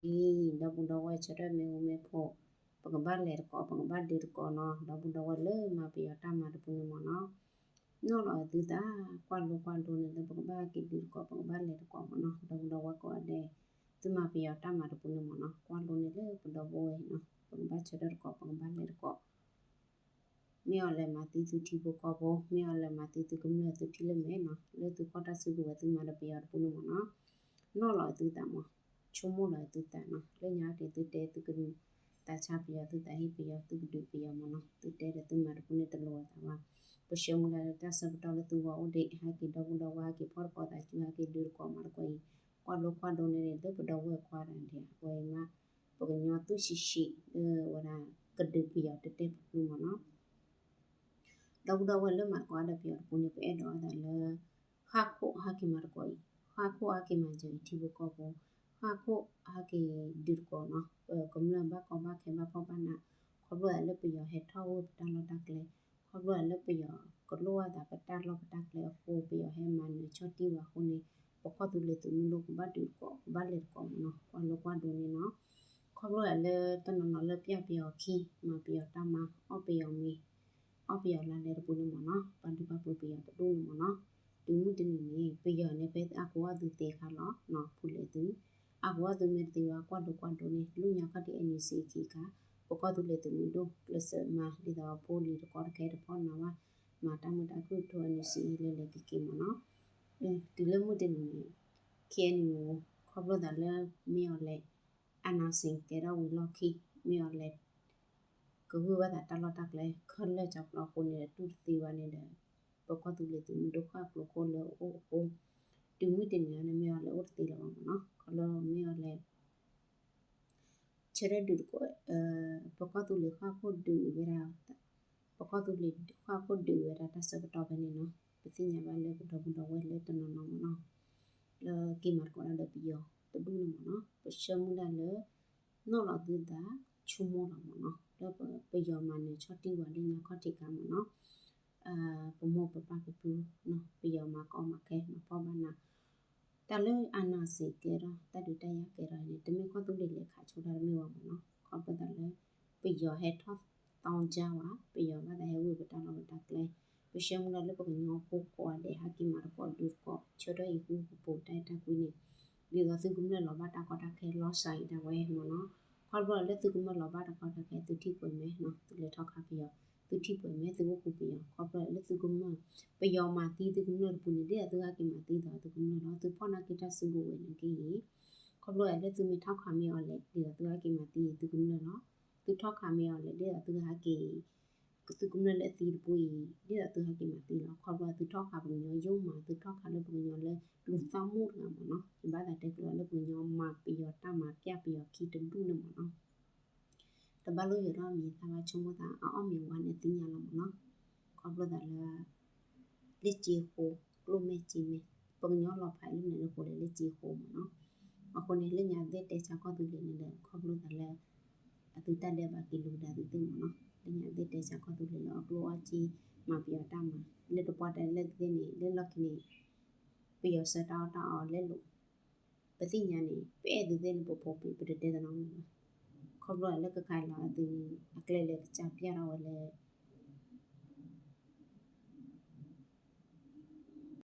ဒီပုၢ်ဒီဝဲၢ်ဆၢထၢၣ်မ့ၢ်အိၣ်မ့ၢ်ဖှိၣ်, ပကဘၣ်လဲၤတကိး ပကဘၣ်ဒုးတကိးနီၤ, ဒီပုၢ်ဒီဝဲၢ်လၢမၤပယီၤတၢ်မၤတပူၤန့ၣ်မ့ၢ်နီၤ, နီၣ်လီၤသုသး ကွၢ်လိကွၢ်ဒိန့ၣ်လၢပကဘၣ်က့ၤဒုးတကိး ပကဘၣ်လဲၤတကိးမ့ၢ်နီၤ, ဒီပုၢ်ဒီဝဲၢ်ကိးဂၤဒဲး သုမၤပယီၤတၢ်မၤတပူၤန့ၣ်မ့ၢ်နီၤ, ကွၢ်လိန့ၣ်လၢပဒီပုၢ်ဝဲၢ်နီၤ, ပကဘၣ်ဆၢထၢၣ်တကိး ပကဘၣ်လဲၤတကိး မ့ၢ်အီၤလဲၤမၤသံသုထံဖိကီၢ်ဖိ, မ့ၢ်အီၤလဲၤမၤသံသုကမျၢၢ်သုထံၣ်လၢမဲာ်နီၤ, လၢသုဖီၣ်တၢ်စုကဝဲၤသုမၤဒီးပယီၤတပူၤန့ၣ်မ့ၢ်နီၤ, နီၣ်လီၤသုသးမး, ဆိကမိၣ်လီၤသုသးနီၤ, လၢညါက့ၤသုတဲသုကသးဆါပယီၤ သုသးဟ့ၣ်ပယီၤ သုကဒုးပယီၤမ့ၢ်နီၤ, သုတဲဒီးသုမၤတပူၤန့ၣ်တလိၤအသးဘၣ်, ပဆၢမုၢ်လၢ်လၢတၢ်ဆၢကတီၢ်လၢသုဂီၢ်အိၣ်ဒံး ဟဲက့ၤဒီပုၢ်ဒီဝဲၢ်ဟဲက့ၤဖီၣ်တကိးသးစု ဟဲက့ၤဒုးတကိးမၤတကိးအံၤ, ကွၢ်လိကွၢ်ဒိန့ၣ် လၢပဒီပုၢ်ဝဲၢ်ခွါတဂၤဒံး အဝဲအံၤမး ပကညီသူၣ်ဆံးဆံး လၢဝဲဒၣ် ကဒုးပယီၤတတဲပူၤမ့ၢ်နီၤ, ဒီပုၢ်ဒီဝဲၢ်လၢမၤတကိးဒီးပယီၤတပူၤန့ၣ် ပအဲၣ်ဒိးအသးလၢ ဃၣ်ခိၣ်ဟဲက့ၤမၤတကိးအံၤ, ဃၣ်ခိၣ်ဟဲက့ၤမၤစၢၤအံၤထံဖိကီၢ်ဖိ, ဃၣ်ခိၣ်ဟဲက့ၤဒုးတကိးနီၤ, ပကမျၢၢ်ဘၣ်ကီဘၣ်ခဲဘၣ်ဖှီၣ်ဘၣ်နး, ခီဖျိလၢပယီၤဟဲထီၣ်ဝဲပတၢ်လီၢ်တၢ်ကျဲ, ခီဖျိလၢပယီၤကလိၣ်အသးပတၢ်လီၢ်ပတၢ်ကျဲအဃိ ပယီၤဟဲမၤနၢၤဆီၣ်တံၢ်ဝဲအဃိန့ၣ်, ပကီၢ်သူလ့ၤသုးမုၢ်ဒိၣ်ကဘၣ်ဒုးတကိး ကဘၣ်လဲၤတကိးမ့ၢ်နီၤ, ကွၢ်လိကွၢ်ဒိန့ၣ်နီၤ, ခီဖျိလၢတနီၤနီၤလၢပျၢ်ပယီၤခံ မၤပယီၤတၢ်မၤ အီၣ်ပယီၤမ့ၤ အီၣ်ပယီၤလါလဲတပူၤန့ၣ်မ့ၢ်နီၤ, ပာ်ဒူပာ်ပူၤပယီၤတဒူၣ်န့ၣ်မ့ၢ်နီၤ, တုၤမုၢ်တနံၤန့ၣ် ပယီၤန့ၣ် ဖဲအါကဝီၤသုသ့အခါလီၤနီၤ, ဖူလဲၣ်သု, အါကဝီၤသုမ့ၢ်တသ့ဘၣ် ကွၢ်ဒိကွၢ်ဒိန့ၣ် လၢညါခီၣ်ထံး NUG ခံခါ, ပကီၢ်သူလ့ၤသုးမုၢ်ဒိၣ် ကျဲးစၢးမၤဒ်သိးဖိလံၤတကီတခဲတဖီၣ်နၤဝဲ, မၤတၢ်မုာ်တၢ်ခုၣ်ထိ NUG လဲၤလဲၤက့ၤက့ၤမ့ၢ်နီၤ, တုၤလၢမုၢ်တနံၤန့ၣ် KNU ခီဖျိသးလၢ မ့ၢ်အီၤလဲၣ် အနၢ်စ့ၣ်ကဲထီၣ်ဝံၤလီၢ်ခံ မ့ၢ်အီၤလဲၣ် ကဂုာ်ဘၣ်သးတၢ်လီၢ်တၢ်ကျဲ ခဲလၢာ်ကၠီကျီအဃိန့ၣ် တူၢ်တသ့ဘၣ်န့ၣ်ဒီး ပကီၢ်သူလ့ၤသုးမုၢ်ဒိၣ်ဃၣ်ကျိၤခိၣ်လၢအအိၣ်အဃိ, တုၤမုၢ်တနံၤန့ၣ် မ့ၢ်အီၤလဲၣ်အိၣ်တသ့လၢၤဘၣ်မ့ၢ်နီၤ, ခီလၢမ့ၢ်အီၤလဲၣ် ဆၢထၢၣ်ဒုးတကိး ပကီၢ်သူလ့ၤဃၣ်ခိၣ်ဒုးဝဲဒၣ် ပကီၢ်သူလ့ၤဃၣ်ခိၣ်ဒုးဝဲဒၣ်တၢ်ဆၢကတီၢ်ဖဲန့ၣ်နီၤ, ပသ့ၣ်ညါဘၣ်လၢပဒီပုၢ်ဒီဝဲၢ်လၢတနီၤနီၤမ့ၢ်နီၤ, လၢက့ၤမၤသကိးတၢ်ဒီးပယီၤတဒူၣ်န့ၣ်မ့ၢ်နီၤ, ပဆၢမုၢ်လၢ်လၢ နီၣ်လီၤသုသး ဆိကမိၣ်လီၤမ့ၢ်နီၤ, လၢပယီၤမၤနၢၤဆီၣ်တံၢ်ဝဲလၢညါခီၣ်ထံးခါမ့ၢ်နီၤ, ပမိၢ်ပပၢ်ပဖု ပယီၤမၤကီမၤခဲ မၤဖှီၣ်ဘၣ်နး တၢ်လၢအနၢ်စ့ၣ်ကဲထီၣ် တၢ်ဒုးတၢ်ယၤကဲထီၣ်န့ၣ် တမ့ၢ်ကီၢ်သူလ့ၤလဲၤခးဆိတၢ်တမ့ၢ်ဝဲမ့ၢ်နီၤ, ခီဖျိသးလၢ ပယီၤဟဲထီၣ်သီကၢဝဲ ပယီၤဘၣ်သးဟဲဂုာ်ပတၢ်လီၢ်ပတၢ်ကျဲ, ပဆၢမုၢ်လၢ်လၢပကညီဖိကိးဂၤဒဲး ဟဲက့ၤမၤသကိးဒုးသကိး ဆၢထၢၣ်အံၤဃူပပူၤတၢ်အဲၣ်တၢ်ကွံန့ၣ်, ဒ်သိးသုကမျၢၢ်လီၤဘၣ်တၢ်ကီတၢ်ခဲလီၤစှၤအံၤဒၣ်ဝဲမ့ၢ်နီၤ, ခီဖျိလၢသုကမျၢၢ်လီၤဘၣ်တၢ်ကီတၢ်ခဲ သုထံၣ်ပှဲၤမဲာ်နီၤ, သုလဲၤထီၣ်ခးပယီၤ သုထံၣ်ပှဲၤမဲာ် သုအိၣ်ဃူပယီၤ ခီဖျိလၢသုကမျၢၢ် ပယီၤမၤသံသုကမျၢၢ်တပူၤန့ၣ် ဒ်သိးသုဟဲက့ၤမၤသံသိးသုကမျၢၢ်လီၤ, သုဖီၣ်နာ်က့တၢ်စုကဝဲၤန့ၣ်က့ၤအံၤ, ခီဖျိလၢသုမ့ၢ်ထီၣ်ခးမ့ၢ်အီၤလဲၣ် ဒ်သိးသုဟဲက့ၤမၤသံသုကမျၢၢ်လီၤ, သုထီၣ်ခးမ့ၢ်အီၤလဲၣ် ဒ်သိးသုဟဲက့ၤ သုကမျၢၢ်လၢအသံတပူၤအံၤ ဒ်သိးသုဟဲက့ၤမၤသံလီၤ, ခီဖျိသုထီၣ်ခးပှၤကညီယိာ်မး သုထီၣ်ခးလၢပှၤကညီလၢ လူၤသီမူၣ်တဂၤမ့ၢ်နီၤ, ယဘၣ်သးတဲကျၢၤလၢပှၤကညီမၤပယီၤတၢ်မၤပျၢ်ပယီၤခံတဒူၣ်န့ၣ်မ့ၢ်နီၤ, တဘၣ်လိၣ်ယိၤထီၣ်မံၤသၣ်ဘၣ် ဆိကမိၣ်သးအအီၣ်မ့ၤဝါန့ၣ်သ့ၣ်ညါလီၤမ့ၢ်နီၤ, ခီဖျိသးလၢ လၢစ့ဃိ ကျိၣ်မဲၢ်စ့မဲၢ် ပှၤကညီလီၤဖးလၢန့ၣ်လၢဃိဒီးလၢစ့ဃိမ့ၢ်နီၤ, အဃိန့ၣ် လၢညါသ့ၣ်တဲဆါကီၢ်သူလ့ၤန့ၣ်ဒီး ခီဖျိသးလၢ အသုတၢ်ဒဲးဘးက့ၤလူၤကဒါသုသ့ၣ်မ့ၢ်နီၤ, လၢညါသ့ၣ်တဲဆါကီၢ်သူလ့ၤလၢအကျိၣ်အီၣ်က့ မၤပယီၤတၢ်မၤ လၢတပှၢ်တၢၢ်လၢသုသ့ၣ်န့ၣ် လၢလီၢ်ခံန့ၣ် ပယီၤဆှၢတၢ်အီၣ်တၢ်အီလဲၤလိာ်, ပသ့ၣ်ညါန့ၣ် ပအဲၣ်သုသ့ၣ်န့ၣ် ပဖိပလံၤ ပတတဲတနီၤမ့ၢ်ဘၣ်, ခီဖျိလၢကခးလီၤအသု အကျဲလၢကစၢ်ပျၢ်ထီၣ်ဝဲလၢ